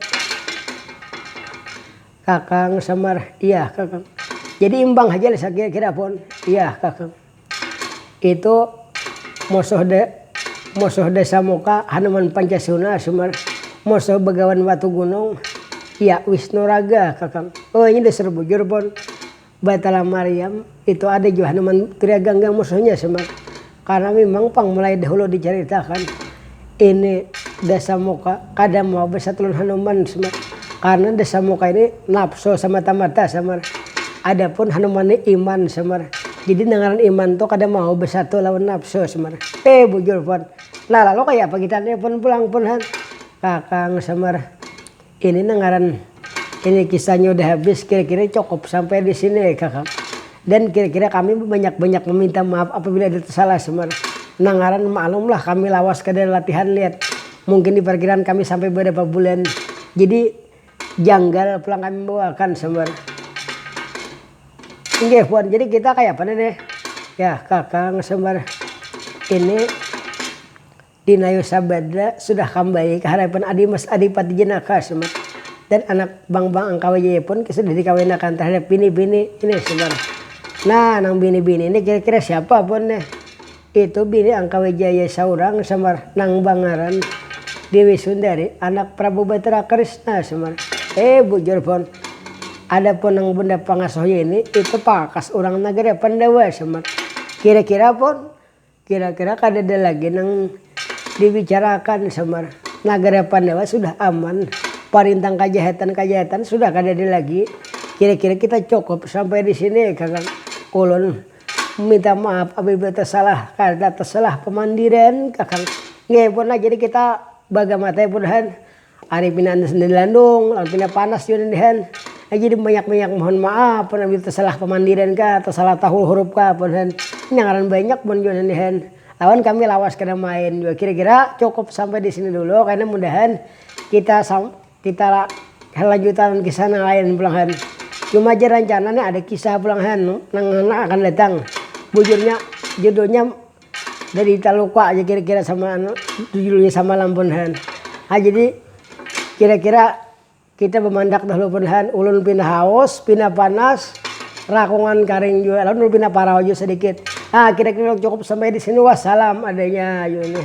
Kakang Semar, iya kakang. Jadi imbang aja lah kira-kira pun. Iya kakang. Itu musuh de musuh desa muka Hanuman Pancasuna Semar. Musuh Begawan Batu Gunung. Iya Wisnu Raga kakang. Oh ini dasar bujur pun. Batala Mariam itu ada juga Hanuman Surya Gangga musuhnya Semar. Karena memang pang mulai dahulu diceritakan ini desa muka kada mau bersatu lawan Hanuman Semar. Karena desa muka ini nafsu semata-mata Semar. Adapun Hanuman ini iman Semar. Jadi nangaran iman tuh kada mau bersatu lawan nafsu Semar. Eh bujur pun. Nah lalu kayak apa kita nih pun pulang pun han. Kakang Semar. Ini nangaran ini kisahnya udah habis kira-kira cukup sampai di sini kakak. Dan kira-kira kami banyak-banyak meminta maaf apabila ada tersalah Semar. Nangaran maklumlah kami lawas kada latihan lihat. Mungkin di parkiran kami sampai beberapa bulan. Jadi janggal pulang kami membawakan Semar. Enggak puan, jadi kita kayak apa nih? Ya kakang Semar. Ini Dinayu Sabada sudah kambali ka harapan Adi Mas Adipati Jenaka Sumat dan anak Bang Bang Angka Wijaya pun sudah dikawinakan terhadap bini-bini ini Sumat. Nah, nang bini-bini ini kira-kira siapa pun nih? Itu bini Angka Wijaya seorang Semar nang bangaran Dewi Sundari anak Prabu Batara Krishna Semar. Eh bujur pun. Ada pun nang bunda pangasuhnya ini itu pakas orang negara Pandawa Semar. Kira-kira pun Kira-kira kadada lagi nang dibicarakan samar. Nagara Pandawa sudah aman, parintang kajahatan-kajahatan sudah kadada lagi. Kira-kira kita cukup sampai di sini kakang. Ulun minta maaf apabila tersalah kata tersalah pemandiran kakang. Nggih pun lah jadi kita baga mata pun han. Ari pina andas di landung, lawan pina panas jua nih han. Nah, jadi banyak-banyak mohon maaf pun abis tersalah pemandiran kah, tersalah tahul huruf kah pun han. Ini ngaran banyak pun jua nih han. Lawan kami lawas kena main jua. Kira-kira cukup sampai di sini dulu karena mudahan kita sam kita la- lanjutan kisah nang lain pulang han. Cuma aja rencana nih ada kisah pulang han nang akan datang. Bujurnya judulnya dari taluka aja kira-kira sama anu judulnya sama lampun han. Ah jadi kira-kira kita bemandak dahulu pun han ulun pina haus pina panas rakungan karing juga lalu ulun pina parau juga sedikit. Ah kira-kira cukup sampai di sini wassalam adanya ayo ini.